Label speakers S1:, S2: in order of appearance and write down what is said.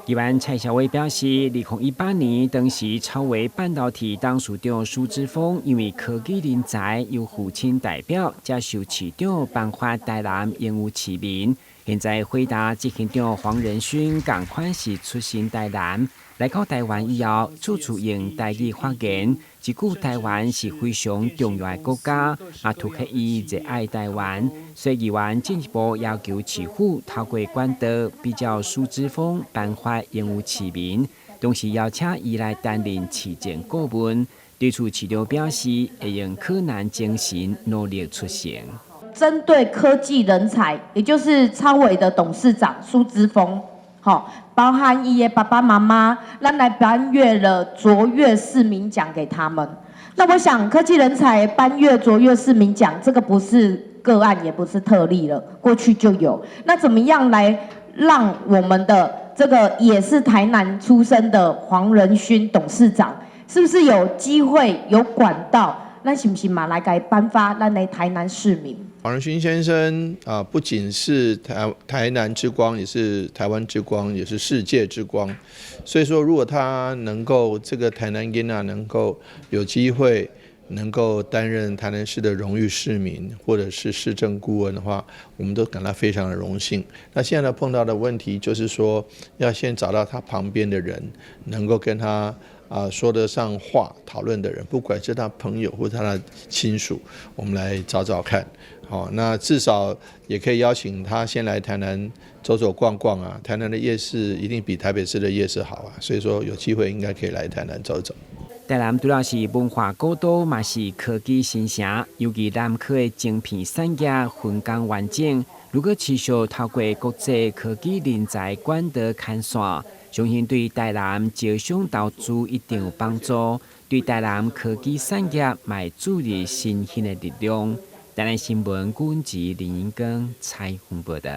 S1: 議員蔡蕭偉表示，2018年當時超微半導體董事長蘇姿豐因為科技人才由父親代表接受市長頒發台南榮譽市民。現在輝達執行長黃仁勳仝款是出身台南，來到台灣以後，處處用台語發言，一句台灣是非常重要的國家，嘛凸顯伊熱愛台灣。所以議員進一步要求市府透過管道比照蘇姿豐頒發榮譽市民，同時邀請伊來擔任市政顧問。對此市長表示，會用克難精神努力出成。
S2: 針對科技人才，也就是超微的董事長蘇姿豐，好，包含伊的爸爸媽媽，咱來頒閱了卓越市民獎給他們。那我想，科技人才頒閱卓越市民獎，這個不是個案，也不是特例了，過去就有。那怎麼樣來讓我們的這個也是台南出生的黃仁勳董事長，是不是有機會有管道？咱是毋是嘛來共頒發咱的台南市民？
S3: 黃仁勳先生啊，不僅是台南之光，也是台灣之光，也是世界之光。所以說，如果他能夠這個台南囡仔能夠有機會能夠擔任台南市的榮譽市民，或者是市政顧問的話，我們都感到非常的榮幸。那現在碰到的問題就是說，要先找到他旁邊的人，能夠跟他說得上話、討論的人，不管是他朋友或他的親屬，我們來找找看。好，那至少也可以邀請他先來台南走走逛逛啊。台南的夜市一定比台北市的夜市好啊，所以說有機會應該可以來台南走走。
S1: 台南除了是文化古都，嘛是科技新城，尤其南科的晶片產業分工完整。如果持續透過國際科技人才管道牽線，相信對台南招商投資一定有幫助，對台南科技產業嘛會注入新興的力量。台南新聞顧問林英庚採訪報道。